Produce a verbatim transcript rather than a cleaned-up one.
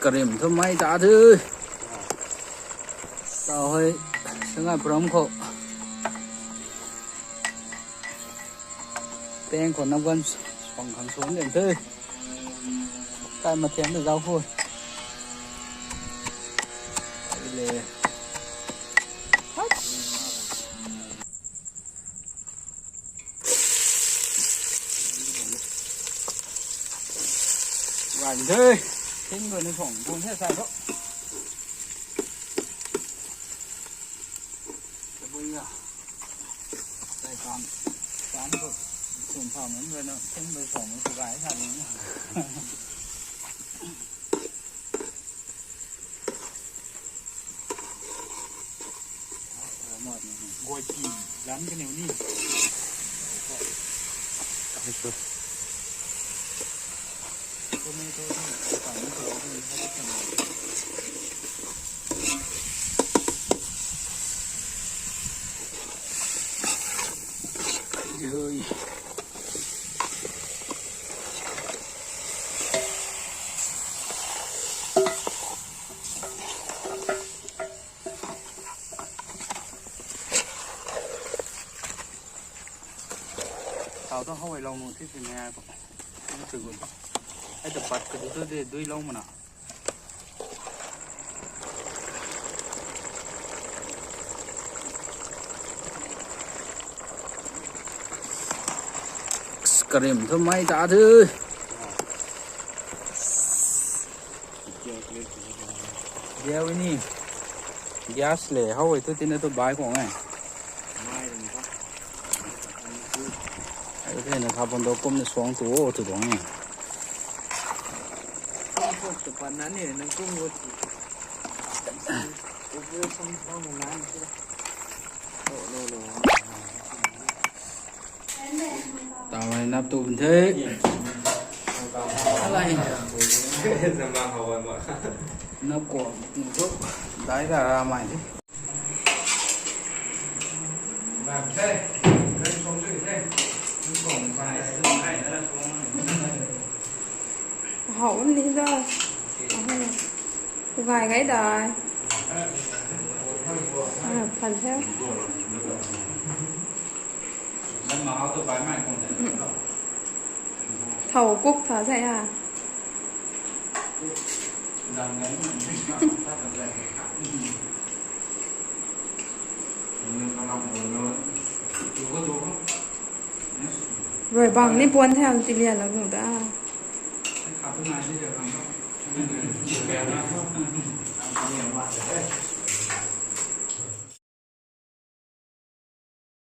Karim thu mei ta the. Tau hei, sangai pram khou. Peng khou nam gan suang khang suang den the. Kai mathiam ta zau hu. Le. Gan the. Thing rui na suang, suang the sai thu. Tabui ya. Sai kan. Kan thu. Suang thau nunc rui na, thing rui suang nunc tu gay sa ni. Guay pi lam kaniw ni. Tau ta how ai lou nu thi si mei ai ko. Ai ta pat ka du tu de dui lou mana. Karim thu mei ta the. Dia wi ni. Gas le, how ai thu tina tu bai khang e. Ai thu na kha pon do kum na suang tu o tu dong e. Tau ai nap tu bun the. Alai. Nap ko tu dai ra ra mai the. Hau ni da. Gai gai dai. Phan the. Thau kuk tha sai ha. Rui bang ni puan the ti lian lak nu da.